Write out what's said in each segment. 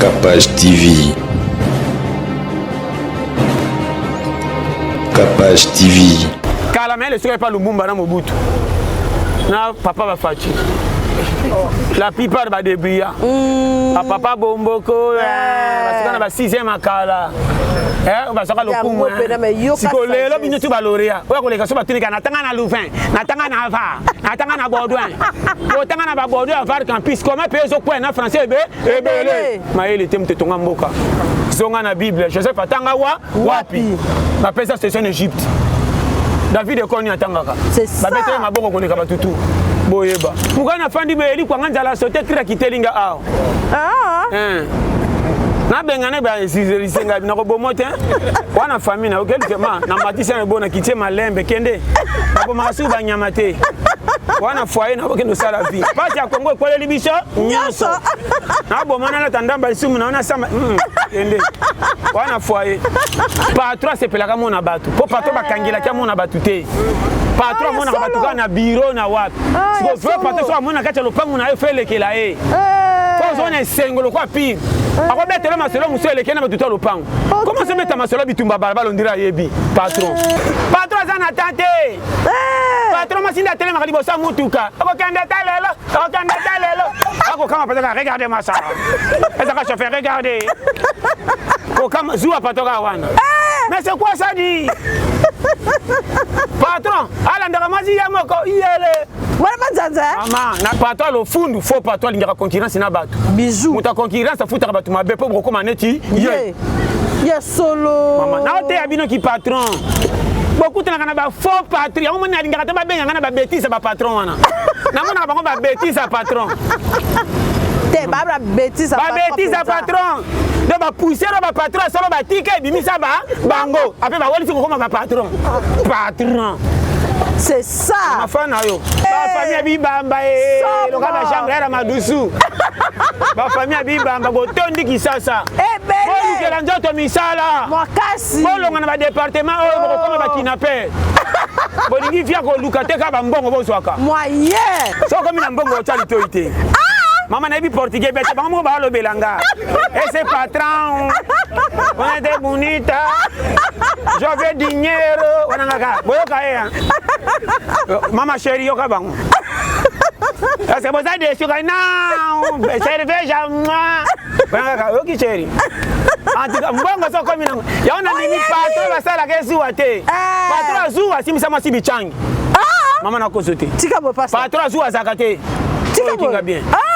Capage TV. Capage TV. Kala mayele soki epa Lumumba na Mobutu na papa bafaci la plupart badebria mm. bapapa bomboko eh, basuka na ba 6e akala eh, bazwaka lokumu eh. siko lelo bino tu balauréat oyo akoleka so batunika natanga na louvain natanga na var natanga na baudouin otanga na babaudouin ya var campus koma mpe ezokwea na français ebe ebele mayele te moto etonga mboka zonga na bible joseph atanga wa wapi bapesa station egypte david ekoni atangaka babetele maboko koleka batutu boyeba mokana nafandi boye elikwanga nzala sote kira kitelinga awa ah. Eh. nabengana baesenga nakobomo te wana famille na okeluke ma na matisi yango bona kitie malembe kende nabomaka suki banyama te wana foyer na okende osala vie pasi ya kongo ekweleli biso nyonso naboma nalata ndamba lisumu na wana samba hmm, kende wana foyer patron asepelaka mona bato mpo patron bakangelaki amona bato te patron amonaka bato kaka na biro na wapi ah, siko vrai patron soki amona kati ya lopango na ye fo elekela ye eh. fo ozwa na esengo lokola pire eh. akobetela masolo mosusu eleki na bato to ya lopango koma ozobeta masolo bitumba balabala ondire ayebi patron eh. patron aza na ta te patron mwasi nde atelemaka liboso ya motuka okokende ta lelo okokende ta lelo akokama patron regarde moi ça ezaka chauffeur regarde kokama zuwa patron kaka wana mais c'est quoi ça dit patron alandaka mwasi ye moko iyele wana manzanza mama na patron lofundu faux patron alingaka concurrence na bato bijou moto ya concurrence afutaka bato mabe mpo bokokoma neti ye ya solo mama naoteya bino ki patron bokutanaka na bafaux patron yango moni alingaka te babenga ngai na babetise ya bapatron wana namonaka bango babetise ya patron te babetise ya patron donc bapoussière oyo bapatron ya solo batika ebimisa ba bango ape bawelisi kokoma bapatron patron c'est ça mafa na yo bafami ya bibamba e loka bachambre ya madusu bafami ya bibamba botondi kisasa bolukela nzoto misala bolonga na badepartement oyo bokokoma bakinape bolingi via koluka te kaka bambongo bozwaka soki okomi na mbongo otya litoi te ah! mama nayebi portugais bete bango moko balobela nga ese patron wana te bonita jove dinheiro wana ngaka boyoka ye mama sheri yoka bango parce que boza desu ka non cerveja mwa wana kaka oyoki sheri en tout cas mbongo so okomi nango yango nandimi patron basalaka ezuwa te eh. patron azuwa asimbisa mwasi bichangi ah! mama nakoso te patron azuwa azalaka te oyokinga bien ah!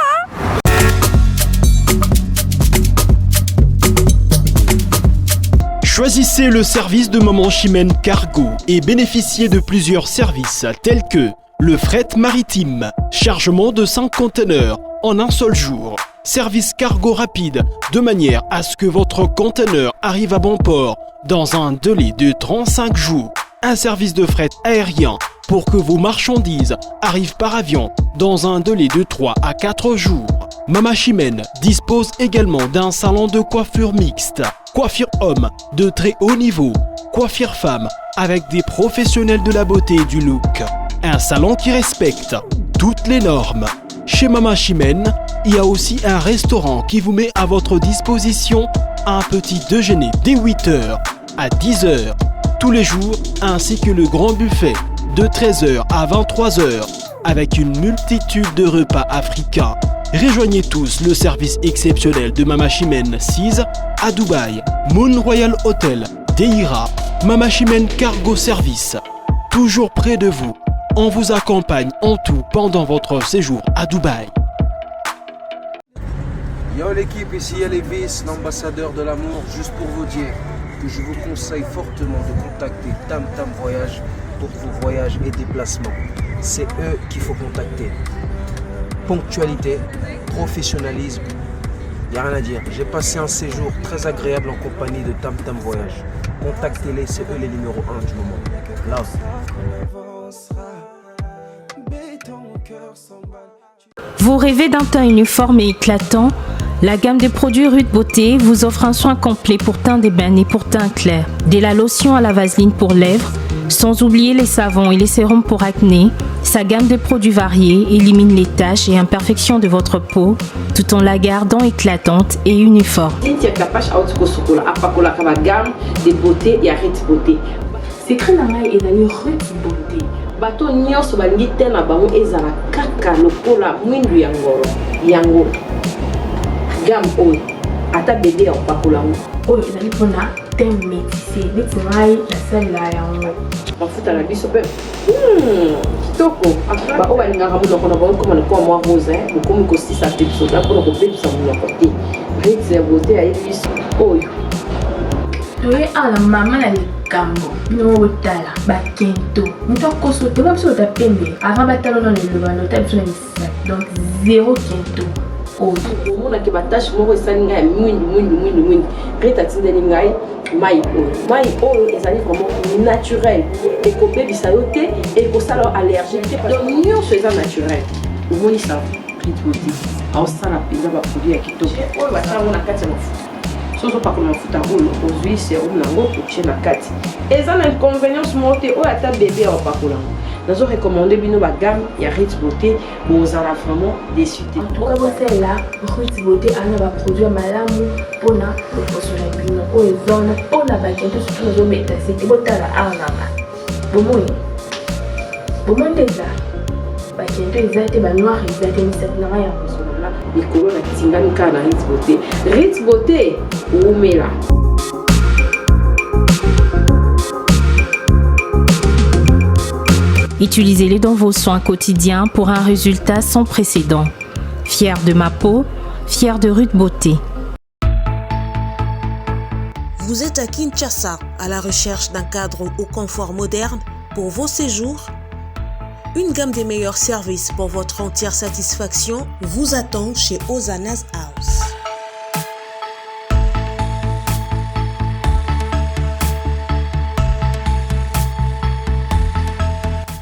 Choisissez le service de Maman Chimène Cargo et bénéficiez de plusieurs services tels que le fret maritime, chargement de 5 conteneurs en un seul jour, service cargo rapide de manière à ce que votre conteneur arrive à bon port dans un délai de 35 jours, un service de fret aérien pour que vos marchandises arrivent par avion dans un délai de 3 à 4 jours. Mama Chimène dispose également d'un salon de coiffure mixte, coiffure homme de très haut niveau, coiffure femme avec des professionnels de la beauté et du look. Un salon qui respecte toutes les normes. Chez Mama Chimène, il y a aussi un restaurant qui vous met à votre disposition un petit déjeuner dès 8h à 10h tous les jours ainsi que le grand buffet de 13h à 23h avec une multitude de repas africains. Rejoignez tous le service exceptionnel de Mama Chimène 6 à Dubaï, Moon Royal Hotel, Deira, Mama Chimène Cargo Service. Toujours près de vous, on vous accompagne en tout pendant votre séjour à Dubaï. Yo l'équipe, ici Levis, l'ambassadeur de l'amour, juste pour vous dire que je vous conseille fortement de contacter Tam Tam Voyage pour vos voyages et déplacements. C'est eux qu'il faut contacter. Ponctualité, professionnalisme, il n'y a rien à dire. J'ai passé un séjour très agréable en compagnie de Tam Tam Voyage. Contactez-les, c'est eux les numéros 1 du moment. Love. Vous rêvez d'un teint uniforme et éclatant La gamme de produits Rude Beauté vous offre un soin complet pour teint d'ébène et pour teint clair. De la lotion à la vaseline pour lèvres, sans oublier les savons et les sérums pour acné, Sa gamme de produits variés élimine les taches et imperfections de votre peau tout en la gardant éclatante et uniforme. Cynthia Kapash auti kosukola apakolaka ba gamme de beauté ya Ritz Beauté. Secret na ngai ezali Ritz Beauté. Bato nyonso balingi te na bango ezala kaka lokola mwindu ya ngolo yango gamme oyo ata bebe ya kopakola yango. Oyo ezali mpona teint métissé neti ngai nasalela yango. Mafuta na biso mpe kitoko. Baoyo balingaka monoko na bango ekoma lokola mwa rose, bokomi kosisa pepsoda mpona kobebisa monoko te. Ritz ya beauté ayebi biso oyo. Toye awa na mama na likambo bino botala bakento moto akoso te biso bota pembe avant batala nano eloba nota biso na misapi donc zero kento oyo omonaki batache moko esali ngai ya mwindu mwindu mwindu mwindu. Rita atindeli ngai mai oyo. Mai oyo ezali vraiment naturel, ekobebisa yo te, ekosala yo allergique te, donc nyonso eza naturel. Omoni sa Ritz Beauté aosala mpenza baproduit ya kitoko oyo batia yango na kati ya mafuta. So ozopakola mafuta oyo, ozwi sérum nango otie na kati, eza na inconvénience moko te. Oyo ata bebe ya opakola yango. Nazo recommander bino bagamme ya Ritz Beauté, bozala vraiment déçu te. En tout cas bosalela Ritz Beauté, ana baproduit ya malamu mpona loposo na bino. Oyo eza wana mpona bakento surtout nazobeta sete. Botala awa nanga, bomoni bomoni nde eza bakento eza te, banoir eza te, misapi na ngai yango. Likolo natingami kaka na Ritz Beauté. Ritz Beauté umela. Utilisez-les dans vos soins quotidiens pour un résultat sans précédent. Fier de ma peau, fier de Ruth Beauté. Vous êtes à Kinshasa à la recherche d'un cadre au confort moderne pour vos séjours? Une gamme des meilleurs services pour votre entière satisfaction vous attend chez Ozana's House.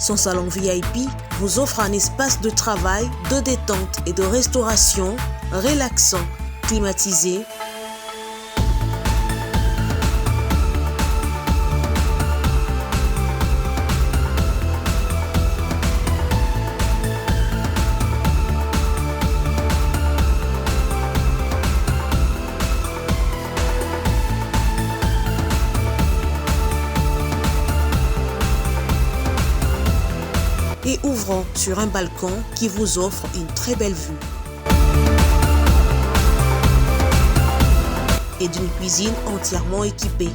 Son salon VIP vous offre un espace de travail, de détente et de restauration relaxant, climatisé, et ouvrant sur un balcon qui vous offre une très belle vue. Et d'une cuisine entièrement équipée.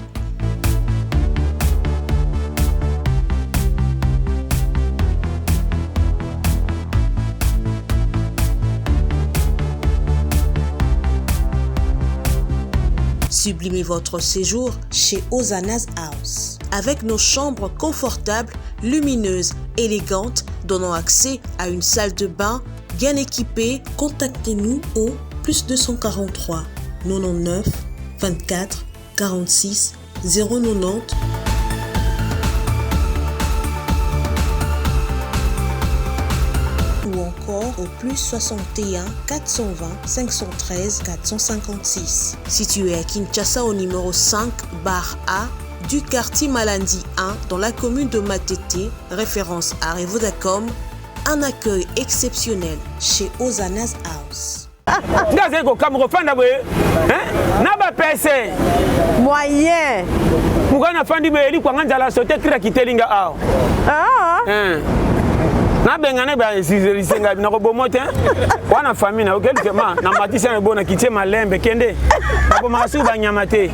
Sublimez votre séjour chez Ozana's House. Avec nos chambres confortables, lumineuses, élégantes, donnant accès à une salle de bain bien équipée, contactez-nous au plus 243 99 24 46 090 ou encore au plus 61 420 513 456. Situé à Kinshasa au numéro 5 bar A du quartier Malandi 1 dans la commune de Matete, référence à Revodacom, un accueil exceptionnel chez Ozana's House. Nde azali kokamwa kofanda boye na bapese moyen. Mokana nafandi boye elikwanga nzala sote kira kitelinga awa nabengana baesisenga nakobomo te wana famille na okeli ma na matisi na bona kitie malembe kende nabomaka suki banyama te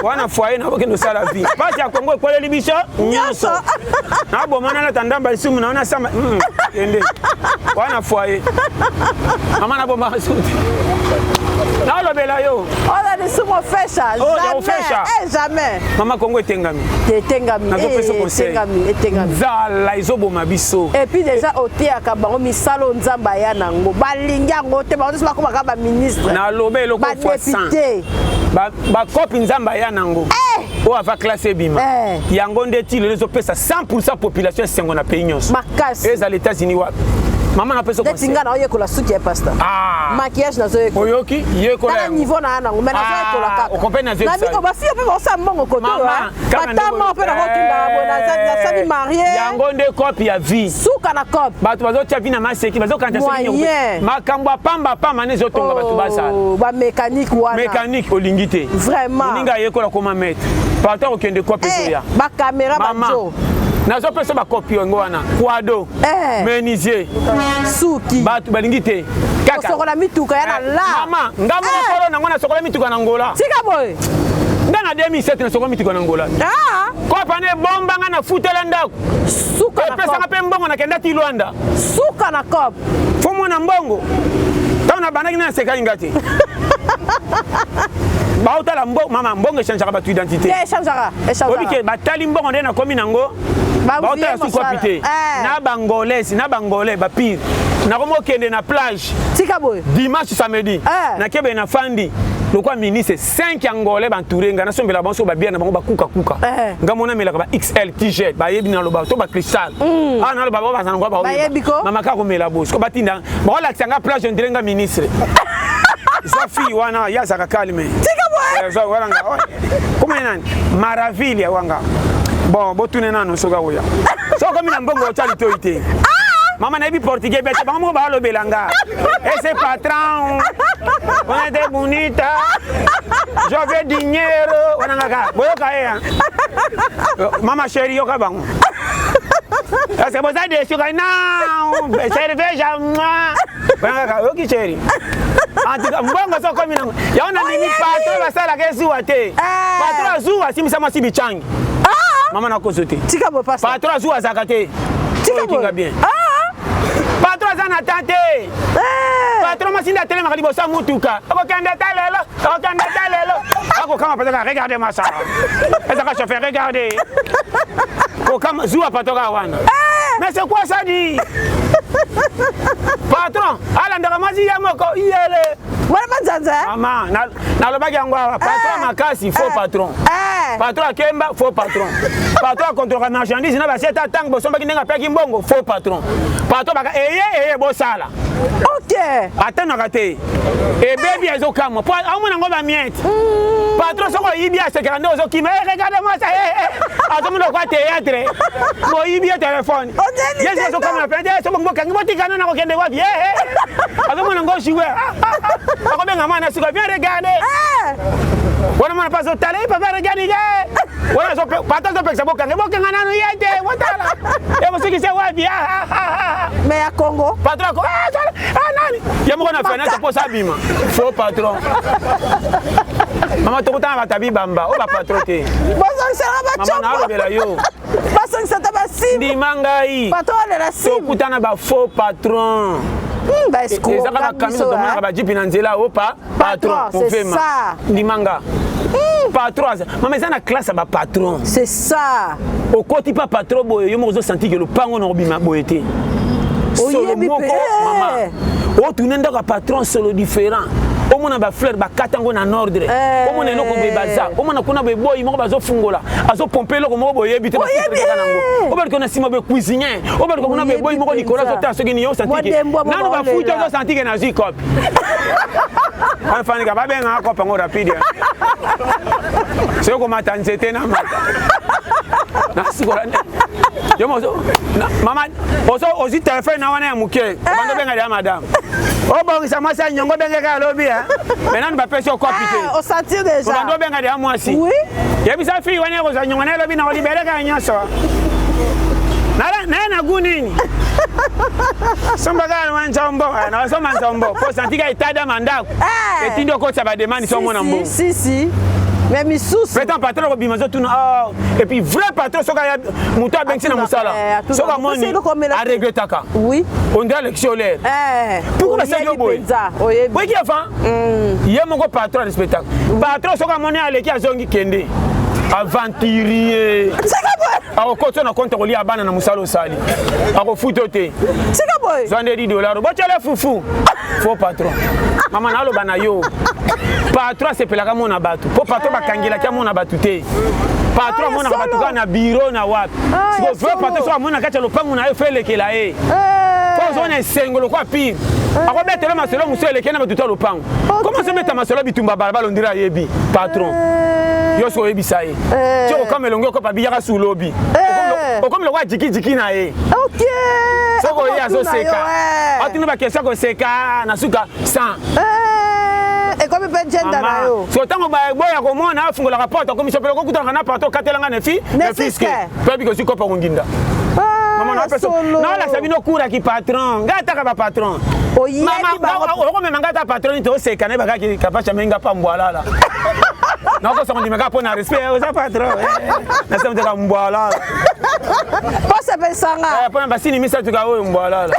wana foyer na okende osala vie pasi ya Kongo ekweleli biso nyonso naboma nalata ndamba lisumu na wana samba kende wana foyer mama nabomaka suki te nalobela yo. Oza lisumu ofesha. Jamais jamais. Mama, Kongo etengami. Etengami. Nazopesa conseil, nzala ezoboma biso. Et puis déjà oteyaka bango misala oyo Nzambe aya nango, balingi yango te. Bango nyonso bakomaka baministre. Naloba eloko fois 100, bakopi Nzambe aya nango oyo ava classe ebima yango nde ti lelo ezopesa 100 population esengo na pays nyonso. Makasi. Ezala États-Unis wapi. Mama napesa neti nga naoyekola suki ya pasta, maquillage nazoyekola. Oyoki, yekola. Tala niveau na ya nango, mais nazoyekola Ah, kaka. okomprendre, nazoyebisa Nabiko yo. bafille mpe baosala mbongo koto. Mama, kaka ndenge Batama mpe nakokendaka boye, nasali marie. Yango nde cope ya vie. Suka na cope. Bato bazotia vie na maseki, bazokanta soki nyongo. Moyen. Makambo ya pamba pamba nde ezotonga bato basala. Oh, bamécanique wana. Mécanique olingi te. Vraiment. Olingi ayekola koma maître partout, akokende cope ezoya. Bacaméra. Mama, bajo. Nazopesa bakopi yango wana: quado, menuisier, suki. Bato balingi te kaka. Kosokola mituka ya na la. Mama, nga mokolo nango nasokola mituka na Ngola. Tika boye. Nga na 2007 nasokola mituka na Ngola. Ah! Kopa na ebombanga, nafutela ndako. Suka na Epesanga cope. mpe mbongo, nakenda ti Lwanda. Suka na cope. Fo mona mbongo. Ntango nabandaki na nasekaki nga te. Baotala mbongo, mama, mbongo echangeaka bato identité. Te, echangeaka. Oyebi Echangeaka. ke batali mbongo nde nakomi nango. Baouvrier. Baotala su kopi te. Mosala. Na bangolais, na bangolais bapire, nakomi okende na plage. Tika boye. Dimanche, samedi, nakebe na fandi lokwa ministre, 5 angolais bantoure nga, nasombela bango so babia na bango bakukakuka. Nga mona amelaka ba XL tg, bayebi naloba to bacristal awa, naloba bango bazana ngo. Bayebi ko? Mama, kaka komela boye siko batinda bakolakisa nga plage, ondire nga ministre. Za fille wana ye azalaka calme. Tika boye. Eh, wana nga koma nani maraville wanga. Bon, botune nano soki akoya. Soki okomi na mbongo, otya litoi te. Mama, nayebi portugais bete, bango moko balobela nga: "Ese patron wana te bonita, je veux dinheiro." Wana ngaka boyoka ye mama chéri, yoka bango. Parce que boza déçu ka non cerveja mwa wana kaka oyoki chéri. En tout cas, mbongo so okomi nango, yango na ndimi patron basalaka ezuwa te. Patron azuwa asimbisa mwasi bichangi, mama, nakozo te. Tika boye, pasta. Patron azuwa azalaka te. Tika Oyokinga boye. bien, patron aza na tan te. Patron mwasi nde atelemaka liboso ya mutuka: "Okokende ta lelo, okokende ta lelo." Akokama patron: "Regarde moi ça." Ezaka chauffeur: "Regarde." Kokama zuwa patron kaka wana. Mais c'est quoi ça dit? Patron alandaka mwasi ye moko iyele. Wana manzanza. Mama, nalobaki yango awa: patron makasi, faux patron. Patron akemba, faux patron. Patron akontrolaka marchandise na basiete ntango bosombaki, ndenge apiaki mbongo, faux patron. Patron baka eye eye bosala. Atanaka te, ebebi ezokamwa po aomona yango bamiete. Patron soki oyibi, asekaka nde ozokima: "Regarde moi ça." Azomona okwa théâtre, boyibi ye telefone, yesu azokamwa pe te. So bokangi, botikana na kokende wapi? Azomona ngo jouer, akobenga mwana sika: "Viens regarder." Wana mwana mpe azotala: "Papa, regarde." Ye wana patron azopekisa: "Bokange, bokanga nanu ye te, botala ye bosukise wapi." Mais ya Congo. Patron ako nani ye moko na fenêtre mposa abima, faux patron. Mama, tokutana bato ya bibamba oyo bapatron te. Bozongiselaka. Mama, Bacombo. nalobela yo. Basongisa ta basime. Ndima ngai. Patron alela sim. Tokutana bafaux patron. Ezaka bakamisa, tomonaka bajipi na nzela o pa patron. C'est Mofema. ça. Ndima nga, patron aza, mama, eza na classe ya bapatron. C'est ça. Okoti pa patron boye, yo moko ozosentir ke lopango na kobima boye te. Solo Oyebi moko. pe, Mama, otuna ndako ya patron, solo différent. Omona bafleur bakata yango na ordre, omona eloko boye baza, omona kuna boye boyi moko bazofungola, azopompe eloko moko boyebi te. Oyebi, Bafutelaka nango, obalika na nsima boye cuisinier, obalika kuna boye boyi moko likolo, azotala soki ni yo osentir ke Mwadembo nano moko bafuti, olela. ozosentir ke nazwi kope. Afanika babengaka kope yango rapide. Soki komata nzete na mata nasikola yo mozo mama ozo ozwi telefone na wana ya moke, obanda obenga ya madame, obongisa mwasi ya nyongo, obengeka alobi me nanu bapesi yo kopi te. Osentir déjà. Obanda obenga deya mwasi. Yebisa fille wana ekozwa nyongo na elobi na kolibereka nyonso naye na gu nini, sombaka wa nzombo, nakosomba nzombo po santika etadama ndako etindi okotisa bademande so omona mbongo. Si si, mais misusu. Peut-être patron kobima azotuna. Oh, et puis vrai patron, soki aya moto abengisi na mosala, soki amoni aregretaka, on dirait élection l'air. Pourquoi basali yo boye? Boyeki avant ye moko patron arespectaka. Patron soki amoni aleki, azongi, kende aventurier, akokoti na compte kolia bana na mosala osali, akofuta yo te. Zwa nde 10 dollar, botyala fufu. Faux patron, mama, naloba na yo, patron asepelaka mona bato mpo patron bakangelaki amona bato te. Patron amonaka bato kaka na biro na wapi. Siko vrai patron soki amona kati ya lopango na ye, fo elekela ye. Fo Ozona esengo lokola pire. Akobetela masolo mosusu eleki na bato ta lopango. Comment ozobeta masolo bitumba balabala ondire ayebi patron. Yo soki oyebisa ye. Ti okokama elongi okopa biyaka su lobi. Okomi lokola jikijiki na ye. Soki oye azoseka. Atuni ba question koseka na suka 100. Ekomi mpe jenda na yo. So ntango boya komona afungolaka porte akomi sopela okokutanaka na patron okatelanga nefi nefiske. Toyebi kozwi kopa konginda. Mama naolakisa bino kuraki patron ngai ataka bapatron okomema ngai ata patron nini toseka naye bakaki kapasha menga pa mbwalala nakosa kondima kaka mpo na respect oza patron nasamutaka mbwalala mpo sepesanga mpona basini misato ka oyo mbwalala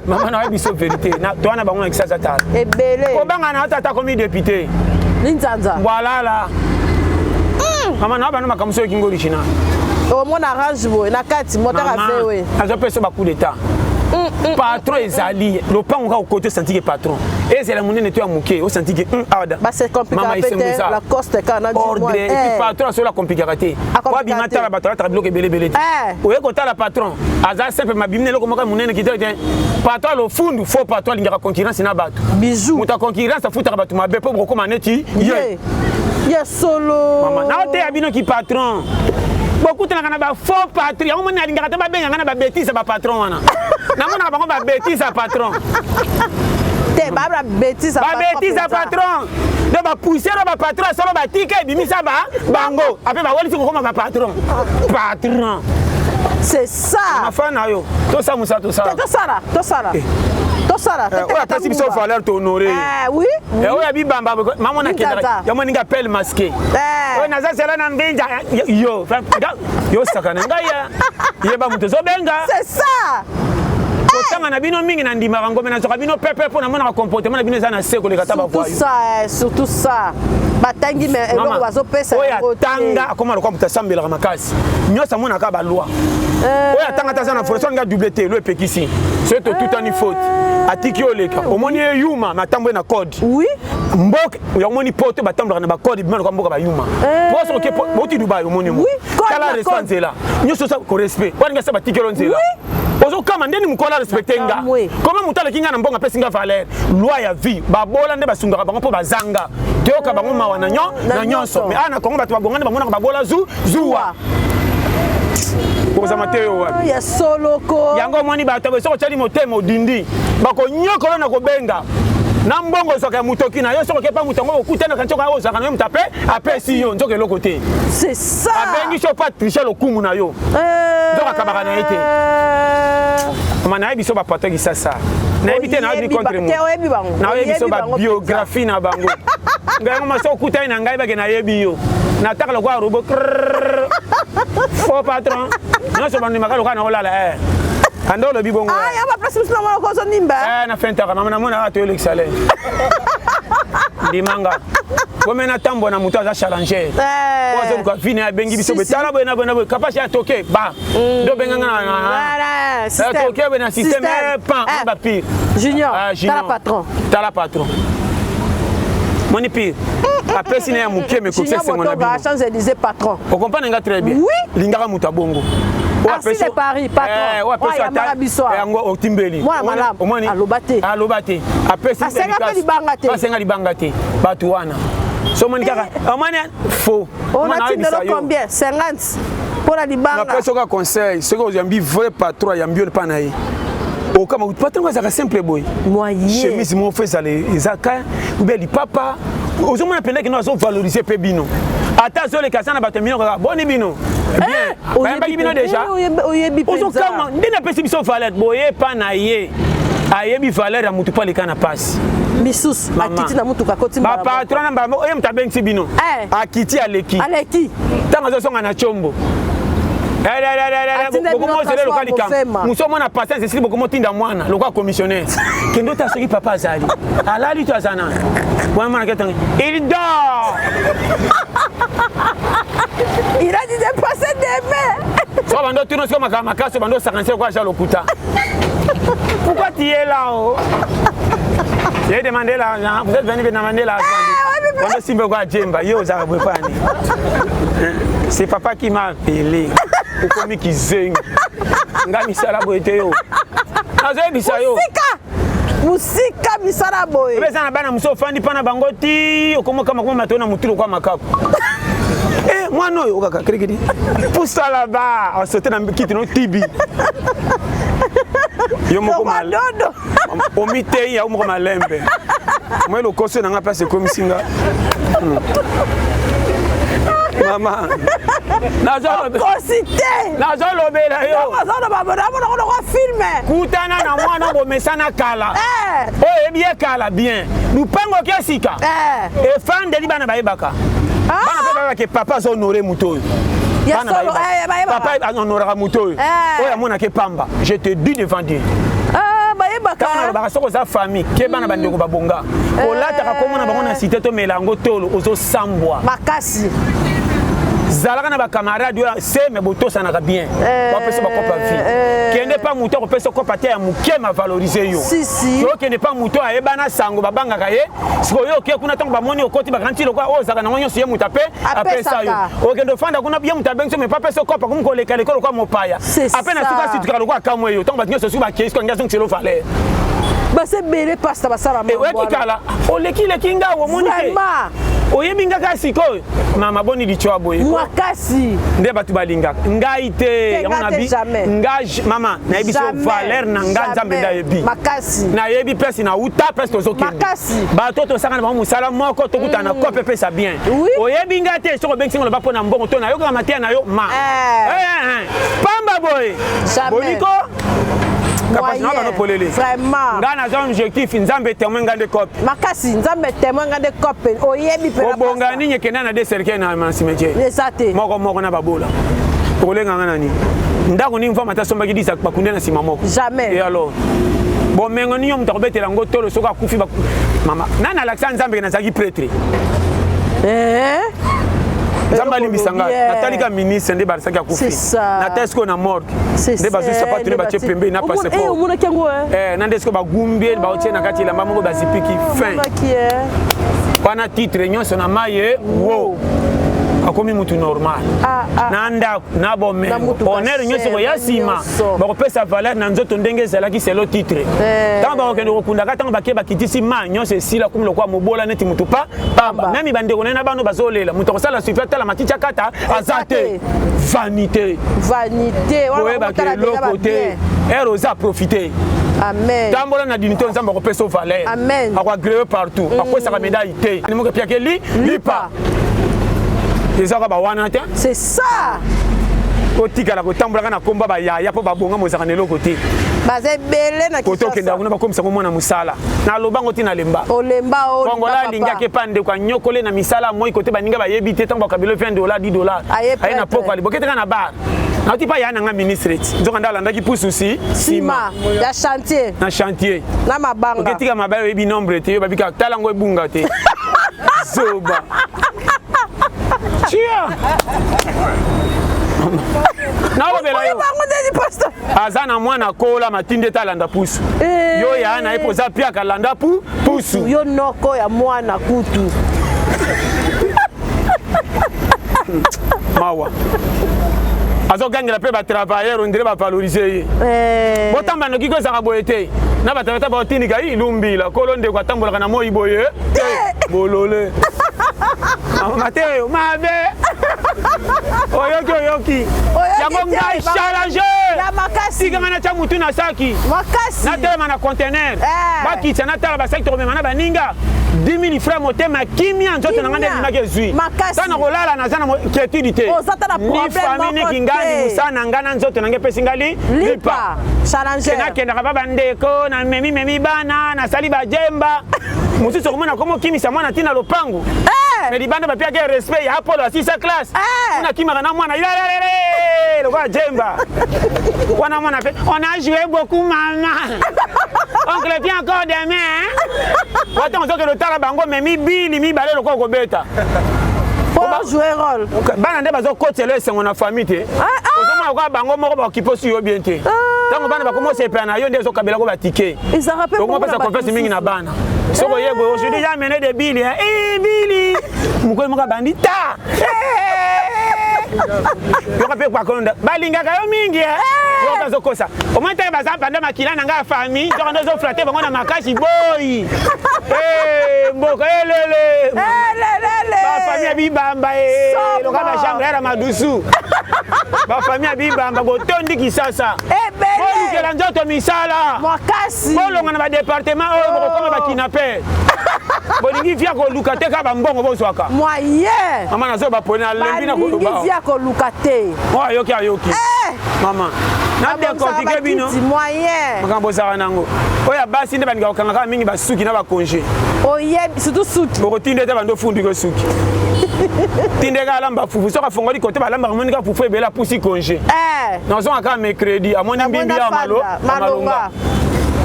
mama nayebi biso verité toa na bango na kisasa tala ebele kobanga na tata komi député linzanza mbwalala mama na bana makambo soki kingo original omona orange boye na kati moteur avewe azopesa ba coup d'état patron ezali lopango kaka okoti osanti ke patron ezala monene to ya moke osanti ke ada ordre et puis patron asola komplikaka te po abima tala bato alataka biloko ebelebele te oye kotala patron aza simple mabimi na eloko moko monene kitoko te patron alofundu faux patron alingaka concurrence na bato moto ya concurrence afutaka bato mabe mpo bokokoma neti ye ya solo mama naoteya bino ki patron bokutanaka na ba faux patron yango moni alingaka te babenga nga na babétise ya bapatron wana namonaka bango babétise ya patron te babétise babétise ya patron donc bapoussière oyo bapatron ya solo batika ebimisa ba bango ape bawelisi kokoma bapatron patron c'est ça mafa na yo tosala mosala tosala tosala tosala tosala oyo apesi biso valeur tohonore oui oyo ya bibamba mama nakendaka ya moninga appel masqué oyo naza zela na mbinja yo yo sakana ngai ya yeba moto ozobenga c'est ça kotanga na bino mingi nandimaka ngombe nazwaka bino pepe mpo namonaka comportement na bino eza na se koleka ta bavoyu surtout ça batangi me eloko bazopesa oyo atanga akoma lokola moto asambelaka makasi nyonso amonaka baloi oyo atanga te aza na forêt alinga double te lo epekisi soki totutani faute atiki oleka omoni ye yuma matambo ye na code oui mboka omoni poto batambolaka na bacode bima lokola mboka bayuma po soki bouti dubai omoni mo tala respect nzela nyonso osa korespect oyo alingi asa batikelo nzela ozokama ndeni mokolo arespecte nga koma moto aleki nga na mbongo apesi nga valeur loi ya vie babola nde basungaka bango mpo bazanga toyoka bango mawa na nyonso mais awa na kongo bato babonga nde bamonaka babola zu zuwa okozama te yo wapi ya soloko yango omoni bato boye soki otyali motema odindi bakonyokolo na kobenga na mbongo ozwaka ya motoki na yo soki okepa moto yango okutanaka nzoka ozwaka na yo moto ape apesi yo nzoka eloko te c'est ça abengi so pa triche lokumu na yo nzoka akabaka na ye te mama nayebi biso bapato kisasa nayebi te nayebi contre mo nayebi biso babiographie na bango ngai yango masi okutani na ngai bake nayebi yo nataka lokola robo faux patron nyonso bandimaka lokola naolala eh. anda olobi bongo na fentaka mama namonaka toyolekisa le ndimanga bomi natambwa na moto aza challenger oyo azoluka vi na ye abengi biso boye tala boye na boye na boye kapasi ya toke ba nde obenga nga na toke boye na système pan ba pire junior tala patron tala patron moni pire apesi na ya moke me kokisa esengo na bino Champs-Élysées patron okomprendre nga très bien oui lingaka moto ya bongo Arsi de Paris patron oyo apesi biso yango otimbeli omoni aloba te aloba te apesi asenga mpe libanga te asenga libanga te bato wana so omoni kaka omoni faux onatindelo combien 50 mpo na libanga napesi oka conseil soki oyambi vrai patron ayambi yo epa na ye okama patron azalaka simple boye chemise moko fo ezala eza ka oubien lipapa ozomona mpenza kino azovalorize mpe bino ata azoleka aza na bato ya minoko kaka boni bino bien bayambaki bino deja ozokama nde napesi biso valeur boye epa na ye ayebi valeur ya motu mpo aleka na pasi misusu akiti na motuka akoti bapatron na mbala oye moto abengisi bino akiti aleki aleki ntango azosonga na combo bokomozela lokola likambo mosu omona patience esili bokomotinda mwana lokola commissionnaire kende ota soki papa azali alali to aza nani wana mwana ketange il dort il a dit de passer demain so bando tuna siko makambo makasi bando osakanisi lokola ja lokuta pourquoi tu es là oh? J'ai demandé l'argent, vous êtes venu me demander l'argent. Bando simbe kwa jemba, yo ozaka boye pani. C'est papa qui m'a appelé. Okomi kizengi. Nga misala boye te yo. Nazoyebisa yo. Mosika. Mosika misala boye. Eza na bana mosusu ofandi mpa na bango ti okomokama koma matoi na motu lokwa makaku. Eh, mwana oyo okaka kirikiri pusa laba asote na kiti no tibi yo moko omitei ya moko malembe moi lokoso na nga place ekomisi nga hmm. mama nazokosi te nazolobela yo kutana na mwana bomesana kala eh. oyo oyebi ye kala bien lupango oke sika eh. efandeli bana bayebaka ah. bana mpe bayebaka papa azo honore moto oyo eh, papa honoraka moto oyo oyo amonaka pamba je te dis devant Dieu ah, bayebaka ntango nalobaka soki oza famille keba na bandeko babonga olataka komona bango na site tomela yango tolo ozosambwa makasi zalaka na bacamarade oyo se me botosanaka bien eh, bapesa bakopa vie eh. kende pa moto akopesa kopa te ya moke ma valorize yo okende pa moto ayebana sango babangaka ye sikoyo oke kuna ntango bamoni okoti bakanti lokola oyo ozalaka nango nyonso ye moto ape apesa yo okende ofanda kuna ye moto abengisi me papesa kopa komi koleka leko lokola mopaya ape na suka asitukaka lokola akamwe yo ntango bato nyonso soki bakei sikoyo ngi azongiselo valeur basi ebele pasta basala oyaki kala olekileki nga omoni te oyebi nga kaka sikoyo mama boni lityo boye makasi nde bato balingaka ngai te yango nabi nga mama nayebi so valeur na nga nzambe nde ayebi makasi nayebi place na uta place tozokende bato tosaka na bango mosala moko tokutana na mm. kope epesa bien oyebi nga te soki obengisi nga loba mpo na mbongo to nayokaka mateya na yo ma eh. Eh, eh, pamba boye boniko kapasi na bano polele nga naza objectif nzambe témoin nga nde cope makasi nzambe témoin nga nde cope oyebi mpe obonga nini ekenda na de cercueil na cimetière eza te moko moko na babola okolenga nga na nini ndako nini mvama ata asombaki disa bakunde na nsima moko jamais et alors bomengo nini yo moto akobetela yango tolo soki akufi mama nani alakisa nzambe ke nazalaki pretre eh? nzambe alimbisa ngai natali ka ministre nde balisaki akufi natali sikoyo na morgue nde bazwi sapato nde batie pembeni na passeport eh, na nde sikoyo bagumbi ye baotie na kati elamba moko bazipiki fin wana titre nyonso na maye wo akomi mutu normal ah, ah. na ndako na bomengo honneur nyonso koya nsima bakopesa valeur na nzoto ndenge ezalaki selo titre eh. ntango bakokende kokundaka ntango bake bakitisi ma nyonso esila komi lokola mobola neti mutu pa pamba meme bandeko na ye na bano bazolela moto akosala suivi atala matiti akata aza te vanité vanité oyebaka eloko te ere oza profite tambola na dignité nzambe akopesa valeur akoagree partout mm. akwesaka médaille te moko epiake li lipa ezaka bawana te c'est ça otikala kotambolaka na komba bayaya mpo babonga mozalaka na eloko te baza ebele na kote okendaka kuna bakomisaka mwana mosala naloba ngo ti nalemba olemba kongola alingaki epa ndeko anyokole na misala moi kote baninga bayebi te ntango bakabelo 20 dollar 10 dollar aye na poko aliboke teka na bar nauti mpa ya na nga ministre ti nzoka nde alandaki pusu si nsima ya chantier na chantier na mabanga oketika mabaya oyebi nombre te yo babika tala yango ebunga te zoba tia naolobela yo aza na mwana akola matindi ete alanda pusu eh. yo ya na ye mpo oza piaka alanda pu pusu yo noko ya mwana kutu mawa azogangela mpe batravailleur ondire bavalorise ye eh. botamba noki ko ezalaka boye te na bato ata baotindika i lumbila kolo ndeko atambolaka na moi boye te bolole mateyo mabe oyoki oyoki yango ngai challenge tikanga natya motu na saki natelema na contener eh. bakitisa natala basaki tokomema na baninga 10 000 francs motema kimia nzoto na ngai nde ebimaki ezwi ntango nakolala naza na quiétude te ni famille ni kingandi mosala na ngai na nzoto na ngai epesi ngai lipa nakendaka pa bandeko namemi memi bana nasali bajemba mosusu okomona komo okimisa mwana ntina lopango eh! me libanda bapiaki respect ya apolo asisa classe eh! kuna akimaka na mwana lokola jemba wana mwana pe on a joué beaucoup mama oncle vient encore demain watango ozokende otala bango me mibili mibale lokola kobeta bana nde bazokotela esengo na famille te ah, ah. ozomona lokola bango moko baokipe osi yo bien te ntango ah. bana bakoma osepela na yo nde ezokabela ko batike okomopesa confiance mingi na bana soki oye boye aujourd'hui j'ai amené des bili eh bili mokolo moko abandi ta yoka mpe kwakonda balingaka yo mingi eh. Nazokosa omoni teke baza banda makila na ngai ya famille, nzoka nde ozoflate bango na makasi boyi. Eh, mboka elele bafamille ya bibamba eh, loka bachambre ya madusu, bafamille ya bibamba botondi Kisasa, bolukela nzoto misala, bolonga na badepartement oyo bokokoma bakinape. Bolingi via koluka te, kaka bambongo bozwaka. Moyen. Mama, nazo bapone, nalembi na koloba. Balingi via koluka te. Oyo ayoki, ayoki. Mama, na décortique bino. Moyen. Makambo ozalaka nango oyo ya basi nde balingaka kokanga kaka mingi basuki na bacongé. Oyebi, surtout suki. Okotinda ete bando ofundiki suki, tindeka alamba fufu. Soki afongoli kote balambaka, amoni kaka fufu ebele, apusi congé. Nazonga kaka mercredi, amoni mbimbi ya malonga,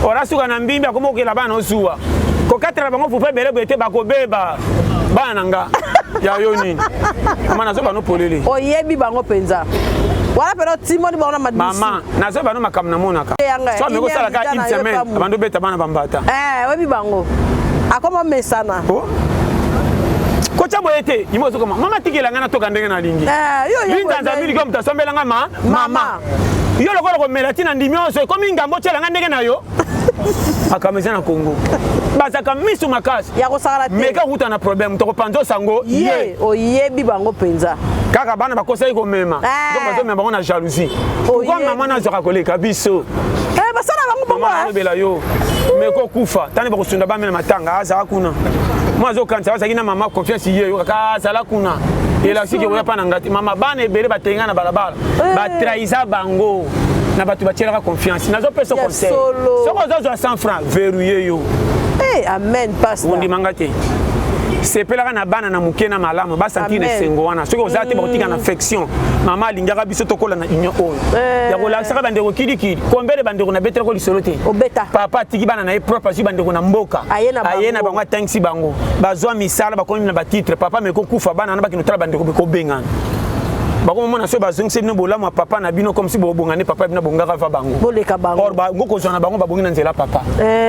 ora suka na mbimbi, akoma kokela bana ozuwa kokatela bango fufu ebele boye te, bakobeba bana na nga ya yo nini. Mama, nazoba no polele. Oyebi bango mpenza wana mpena, otimoni bango na madusu. Mama, nazoba no makambo namonaka. So ameki osala kaka une semaine, abandi obeta bana bambata. Oyebi bango, akoma mesana. Kotya boye te, yimo ozokoma mama, tikela ngai natoka ndenge nalingi. Linzanza miliki, moto asombelanga ma mama yo lokola komela ntina ndimi nyonso ekomi ngambo, otyela ngai ndenge na yo. Makambo eza na Kongo, bazalaka miso makasi. Ya kosakana te. Meka kuta na problème, tokopanza osango. Ye oyebi bango mpenza. Kaka bana bakosaki komema, donc bazomema bango na jalousie. Pourquoi mama nazwaka koleka biso? Basala bango bongo. Alobela yo, meko okufa tani bakosunda bamena matanga, azala kuna mwa azokanisa bazalaki na mama confiance. Ye yo kaka azala kuna, elakisiki koya mpa na nga te. Mama, bana ebele batenga na balabala, batrahisa bango na bato batielaka confiance. Nazopesa conseil, soki ozozwa 100 franc, verrouille yo. Amen, pasteur. Ondimanga te, sepelaka na bana na moke na malamu, basentir na esengo wana. Soki oza te, bakotika na affection. Mama alingaka biso tokola na union oyo ya kolakisaka bandeko kilikili kombele. Bandeko, nabetelako lisolo te. Papa atiki bana na ye propre, azwi bandeko na mboka, aye na bango, atangisi bango, bazwa misala, bakomi na batitre. Papa meko kufa, bana wana bakende kotala bandeko, bekobengana bakomomona soki bazongisi bino bolamu ya papa na bino, comme si bobongane papa bino abongaka va bango. Boleka bango. Or bango kozwa na bango, babongi na nzela papa.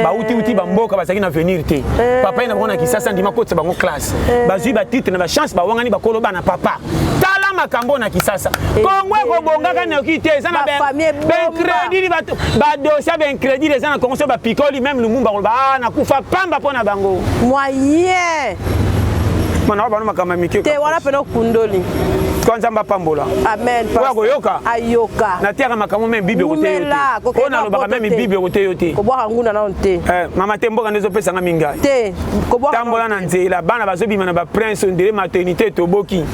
Bautiuti bamboka, bazalaki na venir te. Papa ye na bango na Kisasa, ndima kotisa bango classe, bazwi batitre na bachance, bawangani bakolo bana papa. Tala makambo na Kisasa, Kongo ekobongaka noki te. Eza na baincrédit, badossier baincrédit eza na Kongo. So bapikoli même Lumumba, koloba ah, nakufa pamba mpo na bango. Moyen. Mana wa bano makambo ya mike. Te, wana mpena okundoli. Kwa Nzambe apambola. Amen. Oyo akoyoka. Ayoka. Natiaka makambo même Bible kote yo te. Oyo nalobaka, même Bible kote yo te. Kobwaka ngunda nano te. Mama te, mboka nde ezopesanga mingai. Te. Tambola na nzela, bana bazobima na baprince, ondire maternité toboki.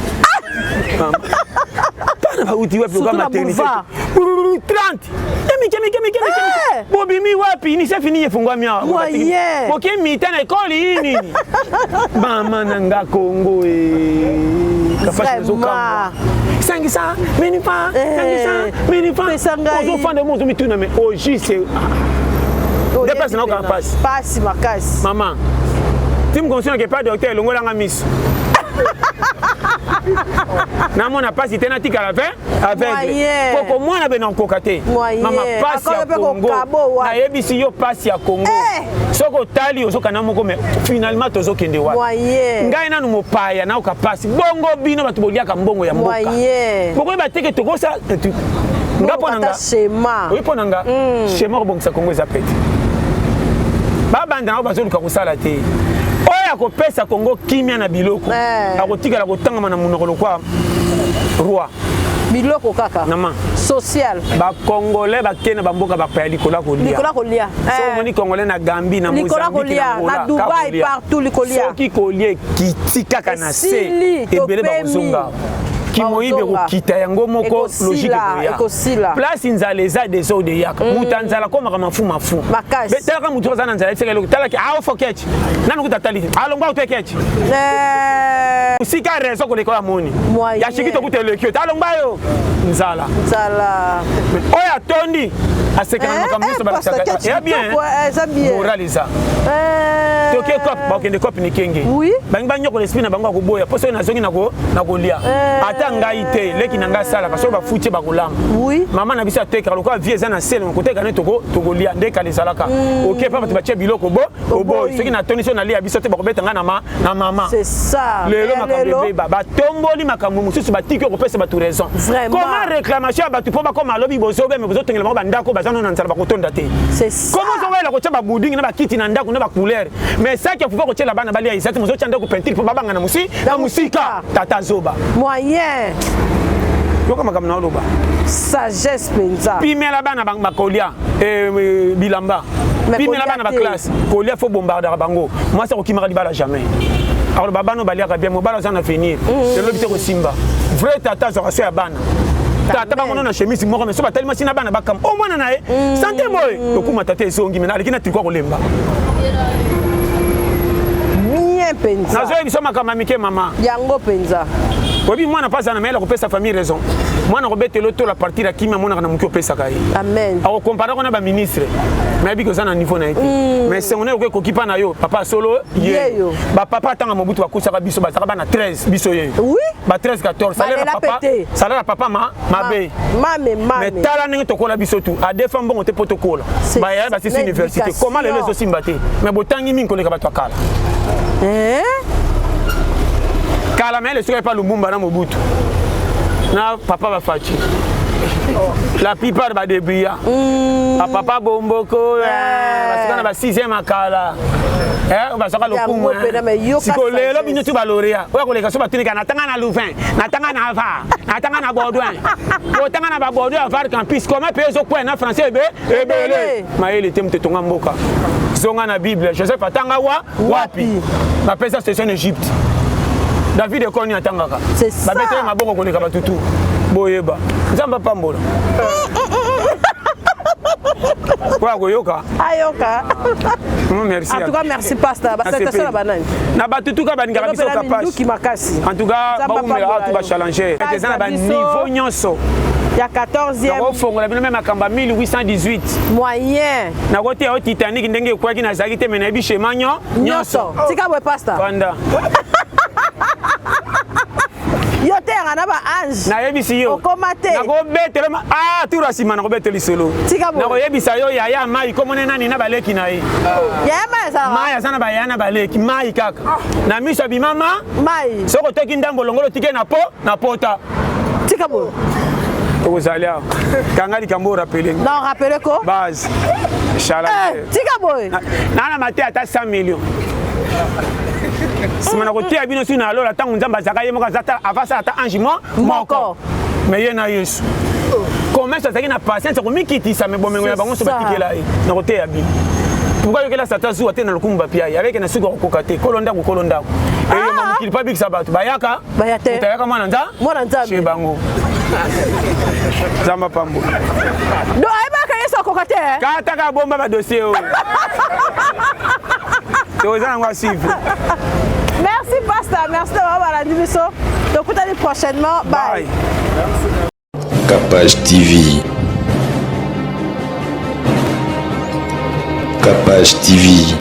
Bana bauti wapi? Oka maternité 30 mike mike mike mike, bobimi wapi? UNICEF nini efungwami awa? Boke mita na ekole hii nini? Mama na nga, Kongo kapasi nazokamwa. Sangisa minifa, sangisa minifa, ozofanda mo, ozomituna mais au juste nde place naokaka pasi. Pasi makasi. Mama, tim conscient pa docteur elongolanga miso, namona pasi te, natikala ve aveugle po komwana be nakokoka te. Mama, pasi ya Kongo, nayebisi yo, pasi ya Kongo, soki otali ozokana moko, mais finalement tozokende wapi? Ngai nanu mopaya, naoka pasi bongo. Bino bato boliaka mbongo ya mboka, bokoyeba teke tokosa nga. Mpo na nga, oyi, mpo na nga, schéma kobongisa Kongo eza pete. Babanda nango, bazoluka kosala te. Oyo akopesa Kongo kimia na biloko, akotikala kotangama na monoko lokwa roi. Biloko kaka. Mama. Social. Bacongolais bakende na bamboka bapaya likolo ya kolia. Likolo ya kolia. So omoni Congolais na Gambie, na Mozambique, na Dubai, partout likolia. Soki kolia ekiti kaka na se, ebele bakozonga. Kimoyibi ekokita yango moko, logique ekoya. Place nzala eza, désordre eyaka. Moto ya nzala akomaka mafu mafu. Talaka motu aza na nzala, eseka eloko, talaki aofo kechi nanu kuta tali te, alongwa kuta kechi sika raison koleka oyo amoni ya shiki tokuta eleki yo te, alongwa yo nzala. Oyo atondi asekana makambo nyonso balakisaka ya bien, moral eza. Toke cop, bakokende cop nikenge. Bangi banyokola esprit na bango ya koboya mpo soki nazongi nakolia. Ata ngai te, leki na ngai asalaka, soki bafuti ye bakolamba. Mama na biso atekaka lokola vie eza na sele, koteka nde tokolia nde kala ezalaka. Oke mpa bato batie biloko bo oboyi, soki natondi so nalia biso te, bakobeta ngai na mama. Lelo makambo ebeba, batomboli makambo mosusu, batiki okopesa bato raison. Comment réclamation ya bato mpo bakoma alobi bozobe, me bozotongela bango bandako, baza no na nzala, bakotonda te. Comment ozowela kotya babudingi na bakiti na ndako na bacouleur, mais saki ya fufa kotyela bana balia eza te, mozotya ndako peinture mpo babanga na mosi na mosika? Tata zoba. Moyen. Yoka makambo na oloba. Sagesse mpenza. Pimela bana bakolia bilamba, pimela bana baclasse kolia, fo bombardaka bango. Mwasi akokimaka libala jamais, akoloba bana baliaka bien, mobala aza na venir. Elobi te kosimba. Vrai tata azwaka so ya bana. Tata bango na chemise moko, mais so batali mwasi na bana bakama o mwana na ye sante boye, lokuma tata ezongi me aleki na triko kolemba. Bien mpenza. Nazoyebi biso makambo ya mike, mama. Yango mpenza. Oyebi mwana mpe aza na mayele kopesa famille raison. Mwana kobetela otola partir ya kimi, amonaka na moki opesaka ye. Amen. Akokompara kona baministre, nayebi koza na niveau na ye te, mais sengo na yoki ekoki mpa na yo papa solo ye. Bapapa atanga Mobutu bakusaka biso, bazalaka bana 13, biso ye ba 13 14, salaire ya papa, salaire ya papa ma mabe. Mais tala ndenge tokola biso tu adefa mbongo te mpo tokola, bayaya basisi université. Comment lelo ezosimba te? Mais botangi mingi koleka bato ya kala. Kala mayele soki epa Lumumba na Mobutu na papa bafaci, la plupart badébrouilla. Bapapa Bomboko basuka na ba 6e akala, bazwaka lokumu. Siko lelo bino tu balauréat oyo akoleka so batunika, natanga na Louvain, natanga na Harvard, natanga na Baudouin, otanga na baBaudouin, Harvard campus, comment mpe ezokwea na français ebe ebele? Mayele te moto etonga mboka. Zonga na Bible, Joseph atanga wa wapi? Bapesa station Égypte. David ekoni atangaka, babetele maboko koleka batutu. Boyeba Nzambe apambola po akoyoka. Ayoka. Merci. En tout cas merci, pasteur. Basalutation na banani? Na batutuka balingaka biso. Kapash makasi. En tout cas baumela awa tu bachallenger eza na baniveau nyonso. Ya 14e. Nakofongola bino me makambo ya 1818. Moyen. Nakoteya yo Titanic ndenge ekwaki, nazalaki te, me nayebi shema nyonso. Tika boye, pasteur. Vanda. Yo te yanga na baange. Nayebisi yo. Okoma te. Nakobetela a tour ya nsima, nakobetela lisolo. Nakoyebisa yo yaya mai komone nani na baleki na ye. Yaya mai azalaka? Mai aza na bayaya na baleki. Mai kaka na miso abima ma mai. Soki otoki ndambo olongolo, otike na po na pota. Tika boye. Tokozali awa, kanga likambo orapele. Non, rappele ko. Base. Tika boye. Naa na mate ata 100 millions nsima na koteya bino soki na alola, ntango Nzambe azalaka ye moko, avasala ata ange moko, me ye na Yesu commerce azalaki na patience ya komikitisa, me bomengo ya bango nyonso batikela ye. Na koteya bino pourquoi yokela sata zuwa te na lokumu bapia ye abeke na suki akokoka te. Kolo ndako, kolo ndako eyoma mokili mpo abikisa bato bayaka. Baya te. Moto ayaka mwana nza Mwana Nzambe. Chez bango. Nzambe apambola. Donc ayebaka Yesu akoka te, eh? Kataka bomba badossier oyo toza yango à suivre. Merci pasteur, merci d'avoir balandi biso. Tokutani prochainement, bye, bye. Capage TV. Capage TV.